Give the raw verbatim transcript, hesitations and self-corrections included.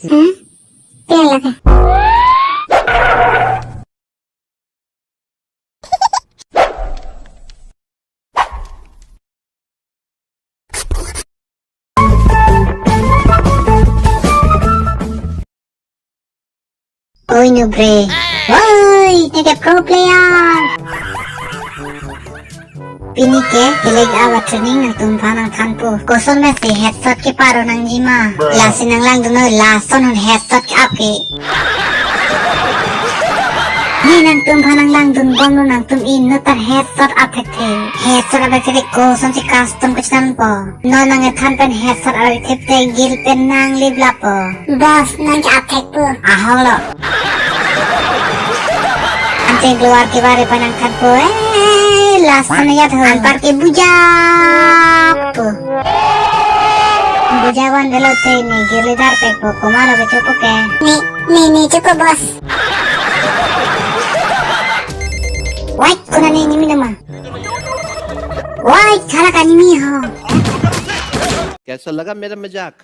Hmm? Pela ka? Oi, nu bre. Oi, ne ke pro player. Pini ke, keleg awa training nangtum aphan nangthanpo. Koson mesi headshot keparo nangji ma. Lasi nanglangdun noi, lason un headshot ke-ap ke. Ne nangtum aphan nanglangdun bomlo nangtum inut ta headshot ap thekthe. Headshot ap thekthe kosonsi custom kechenangpo. Non nangkethan pen headshot ap thekte gil pen nangliplappo. Boss, nang ke-ap thekpo. Ahok lo. Ante keluar ke bare pen nangthanpo. Eh, lason ya tho. Anpar ke bujak po. Bujavan delo te ne gili dar pekpo, komatlo kechopo ke. Ne, ne, ne chopo, boss. Wait, konat ne nimi nama? Wait, hala kanimi ho. कैसा लगा मेरा मजाक?